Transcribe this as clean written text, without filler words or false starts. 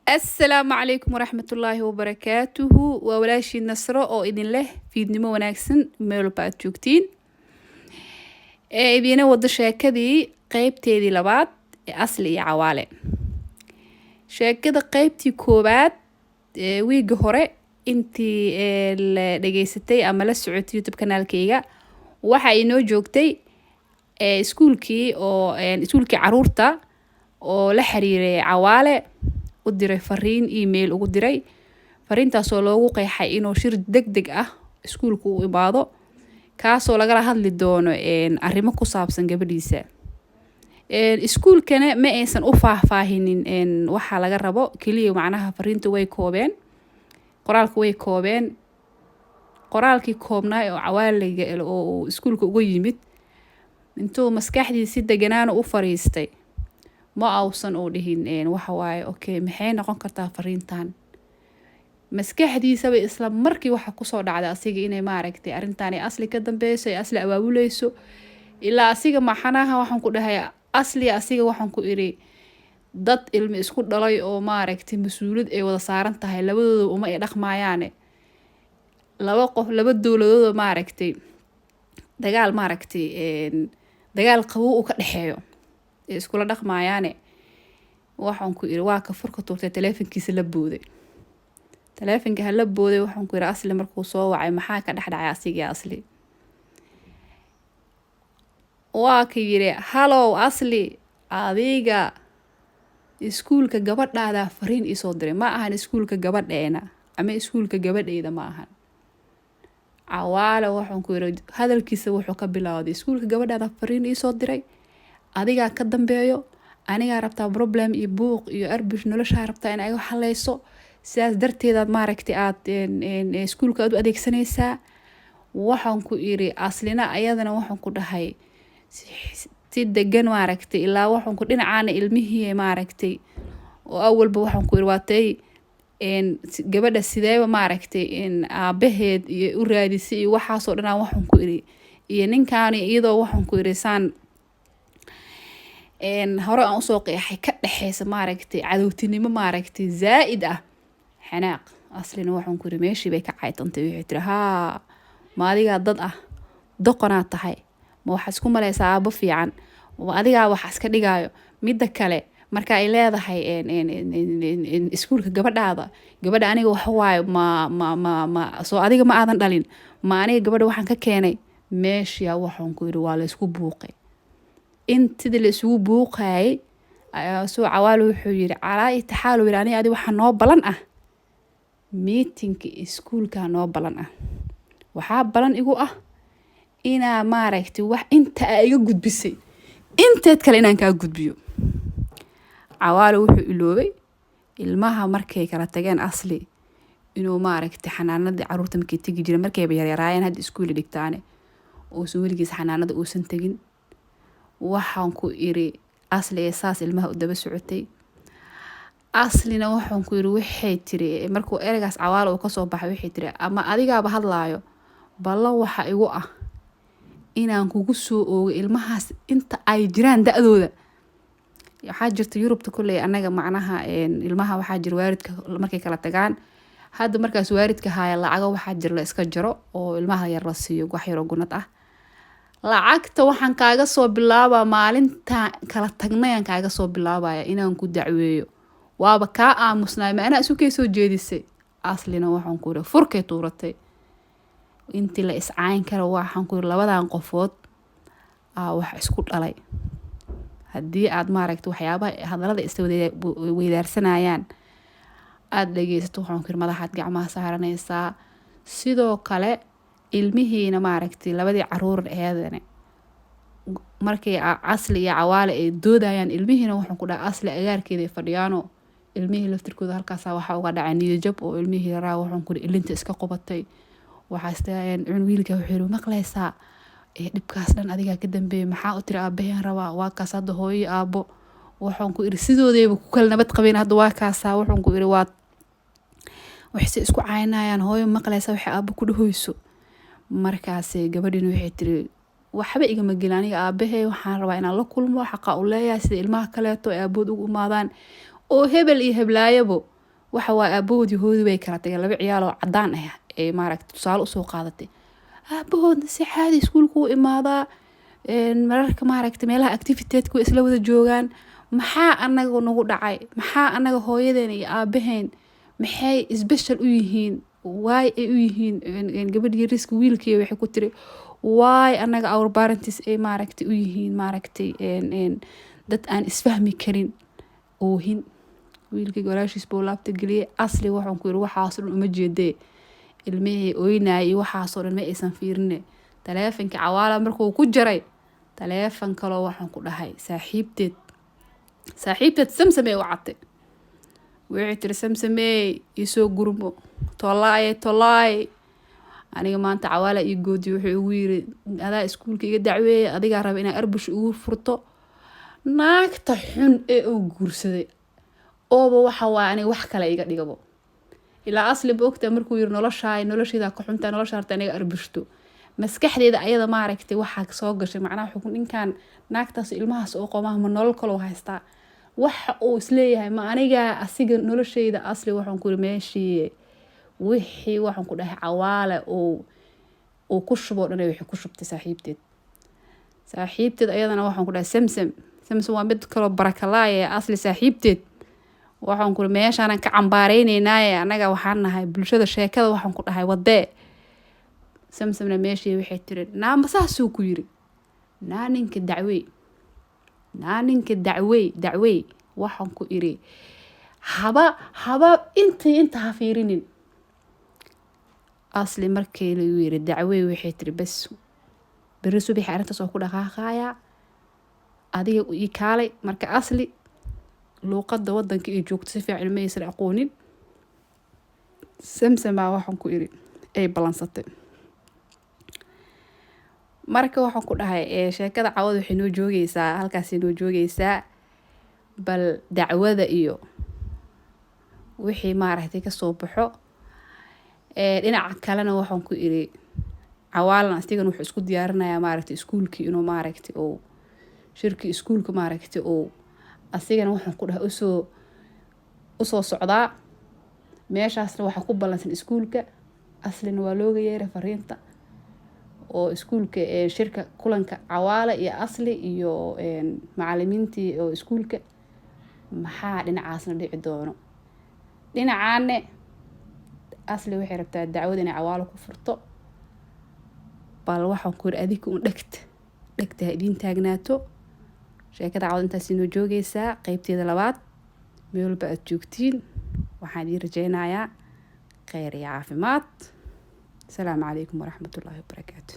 Asalaamu calaykum waraxmatullaahi wabarakaatuhu. Waa walaashii Nasro oo idin leh fiidnimo wanaagsan meel walba aad joogtiin, ee idiina wado sheekadii qeybteedii labaad ee Asli iyo Cawaale. Sheekada qeybtii koowaad ee wiiga hore intii la dhageysatay ama la socotay YouTube kanaalkayga, waxa inoo joogtay iskuulkii oo iskuulkii caruurta oo la xiriiray Cawaale, u diray fariin, email ugu diray, fariintaasoo loogu qeexay inuu shir deg deg ah iskuulka u imaado, kaasoo lagala hadli doono arrimo ku saabsan gabadhiisa. Iskuulkana ma aysan u faahfaahinin waxa laga rabo, keliya macnaha fariinta way koobeen, qoraalka way koobeen. Qoraalkii koobnaa oo Cawaaliga oo uu iskuulka uga yimid, intuu maskaxdii si deganaana u fariistay, ma ausan uu dhihin waxa waaye, okay, maxay noqon kartaa fariintan? Maskaxdiisaba isla markii waxa kusoo dhacday asiga inay maaragtay arrintan ay Asli ka dambeyso, ay Asli abaabuleyso. Ilaa asiga maxanaha waxaan ku dhahay Asli, asiga waxaan ku iri dad ilmi isku dhalay oo maaragtay mas-uuliyad ay wada saaran tahay labadooda uma ay dhaqmayaane. Laba qof, laba dowladood oo maaragtay dagaal, maaragtay dagaal qabow uu ka dhexeeyo ay iskula dhaqmayaane. Waxaan ku iri waa ka furka tuurtay, taleefankiisa la booday, taleefanka hala booday. Waxaan ku iri Asli markuu soo wacay, maxaa ka dhex dhacay asigii Asli? Waa ka yiri, "Hello Asli, adiga iskuulka gabadhaadaa fariin iisoo diray." Ma ahan iskuulka gabadheena ama iskuulka gabadheyda ma ahan. Cawaale waxaan ku yiri hadalkiisa wuxuu ka bilowday, "Iskuulka gabadhaada fariin iisoo diray, adigaa ka dambeeyo, anigaa rabtaa problem iyo buuq iyo arbush, noloshaa rabtaa in iga xaleyso, sidaas darteedaad maaragtay aad iskuulka aad u adeegsanaysaa." Waxaan ku iri Aslina ayadana waxaan ku dhahay si degan maaragtay, ilaa waxaan ku dhinacaana ilmihii maaragtay oo awalba waxaan ku iri waatay gabadha sideeba maaragtay aabaheed iyo u raadisay iyo waxaasoo dhan. Waxaan ku iri iyo ninkaani iyadoo waxaan ku iri saan hore aan usoo qeexay ka dhexeysa maaragtay cadowtinimo maaragtay zaa-id ah, xanaaq. Aslina waxaan ku iri meeshii bay ka caytantay. Waxay tiri, "Haa, ma adigaa dad ah? Doqonaad tahay. Ma waxaa isku maleysaa aabo fiican? Ma adigaa wax iska dhigaayo? Midda kale, marka ay leedahay iskuulka gabadhaada, gabadha aniga waxa waaye ma soo adiga ma aadan dhalin? Ma aniga gabadha waxaan ka keenay meesha?" Waxaan ku yiri waa la isku buuqay. In sidii la isugu buuqayay ayaa soo Cawaalo wuxuu yiri, calaa itixaal yiri, "Aniga adi waxaa noo balan ah meetingka iskuulka, noo balan ah. Waxaa balan igu ah inaa maaragtay wax inta aa iga gudbisay inteed kale inaan kaa gudbiyo." Cawaalo wuxuu iloobay ilmaha markay kala tageen Asli inuu maaragtay xanaanadii caruurta markay tegi jireen, markayba yaryaraayeen, hadda iskuuli dhigtaane, uusan weligiis xanaanada uusan tegin. Waxaan ku iri Asli ee saas ilmaha u daba socotay. Aslina waxaan ku iri waxay tiri markuu ereygaas Cawaalo uu kasoo baxay, waxay tiri, "Ama adigaaba hadlaayo, ballan waxa igu ah inaan kugu soo oogo ilmahaas inta ay jiraan da-dooda." Waxaa jirta Yurubta kolley annaga macnaha ilmaha waxaa jira waalidka markay kala tagaan, hadda markaas waalidka haya lacago waxaa jira la iska jaro oo ilmaha yar la siiyo, wax yaroo gunad ah. "Lacagta waxaan kaaga soo bilaabaa maalinta kala tagnayaan kaaga soo bilaabaya inaan ku dacweeyo. Waaba kaa aamusnaay, ma anaa isu kay soo jeedisay?" Aslina waxaan ku iri furkay tuuratay. Intii la iscayn karo waxaan ku iri labadan qofood aa wax isku dhalay. Haddii aad maaragta waxyaabaha hadalada isweydaarsanayaan aada dhageysato, waxaan ku iri madaxaad gacmaha saaranaysaa. Sidoo kale ilmihiina maaragtay labadii caruur aheedane markay Asli iyo Cawaale ay doodayaan, ilmihiina waxaan ku dhahay Asli agaarkeeda ay fadhiyaano, ilmihii laftirkooda halkaasa waxaa uga dhacay niyajab oo ilmihii yaraa waxaan ku ilinta iska qubatay. Waxaa istaayeen cun wiilka wuxuu yiri, "Maqlaysaa ee dhibkaas dhan adigaa ka dambeeyay? Maxaa u tiri aabaheen rabaa? Waa kaas hadda hooyo iyo aabo." Waxaan ku iri sidoodayba ku kala nabad qabeen, hadda waa kaasaa. Waxaan ku iri waad waxse isku caynayaan, "Hooyo, maqlaysa waxay aabo ku dhahoyso?" Markaas gabadhiina waxay tiri, "Waxba igama gelin aniga aabahey, waxaan rabaa inaan la kulmo, xaqa u leeyahay sida ilmaha kaleeto ay aabood ugu imaadaan oo hebel iyo heblaayabo." Waxa waa aabahoodii hooyadii way kala tageen, laba ciyaal oo cadaan ah ee maaragtay tusaale usoo qaadatay. Aabahoodna si caadi iskuulka u imaadaa, mararka maaragtay meelaha activity-ga way isla wada joogaan. Maxaa anaga nagu dhacay? Maxaa anaga hooyadeen iyo aabaheen maxay special u yihiin? Waay ay u yihiin gabadh yariska wiilkii waxay ku tiri, waay anaga our parents ay maaragtay u yihiin maaragtay dad aan isfahmi karin? Oohin wiilkii walaashiis buu laabta geliyay. Asli waxaan ku yiri, waxaasoo dhan uma jeedee, ilmihii ooynayay iyo waxaasoo dhan ma aysan fiirine. Taleefanka Cawaala markuu ku jaray, taleefan kaloo waxaan ku dhahay saaxiibteed Samsamey u catay. Waxay tiri, "Samsamey, iisoo gurmo, tolaaye tolaaye, aniga maanta Cawaala ii goodiyo. Wuxuu igu yiri, adaa iskuulka iga dacweeyay, adigaa raba inaa arbush igu furto. Naagta xun ee uu guursaday ooba waxa waaya aniga wax kale iga dhigabo." Ilaa Asli ba ogtaa markuu yiri, noloshaay nolosheeda ka xuntaa, nolosha harta aniga arbushto maskaxdeeda ayada maaragtay waxaa soo gashay macnaha xukun ninkan naagtaas ilmahaas oo qomaha ma nolol kaloo haystaa? Waxa uu isleeyahay ma aniga asiga nolosheyda? Asli waxaan ku yiri, meeshii wixii waxaan ku dhahay Cawaale uu ku shubo dhan waxay ku shubtay saaxiibteed. Saaxiibteed ayadana waxaan ku dhahay Samsam. Samsam waa mid kaloo barakalaaya. Asli saaxiibteed waxaan ku meeshaanan ka cambaareyneynaye, annaga waxaan nahay bulshada sheekada waxaan ku dhahay wadee. Samsamna meeshii waxay tiri, "Naa ma saasuu ku yiri? Naa ninka dacwey, naa ninka dacwey, dacwey." Waxaan ku iri, haba haba intii inta ha fiirinin. Asli markii lagu yiri dacwey, waxay tiri, "Bes, beri subaxi arrintaas oo ku dhaqaaqayaa, adiga ii kaalay." Marka Asli luuqadda wadanka ay joogto si fiican ma aysan aqoonin. Samsam baa waxaan ku iri ay ballansatay. Marka waxaan ku dhahay, sheekada cawada waxay noo joogeysaa halkaasay noo joogeysaa. Bal dacwada iyo wixii maaragtay kasoo baxo. Dhinaca kalena waxaan ku iri, Cawaalan asigana wuxuu isku diyaarinayaa maaragtay iskuulkii inuu maaragtay uu shirkii iskuulka maaragtay uu asigana waxaan ku dhahay usoo socdaa. Meeshaasna waxaa ku ballansan iskuulka. Aslina waa looga yeeray fariinta oo iskuulka, shirka kulanka Cawaale iyo Asli iyo macalimiintii oo iskuulka. Maxaa dhinacaasna dhici doono? Dhinacaane Asli waxay rabtaa dacwad inay Cawaalo ku furto. Bal waxaan ku yiri, adika un dhegta dhegta ha idiin taagnaato. Sheekada cawada intaas inoo joogeysaa, qeybteeda labaad. Meel walba aad joogtiin waxaan idiin rajeynayaa kheyr iyo caafimaad. Asalaamu calaykum waraxmatullaahi wabarakaatu.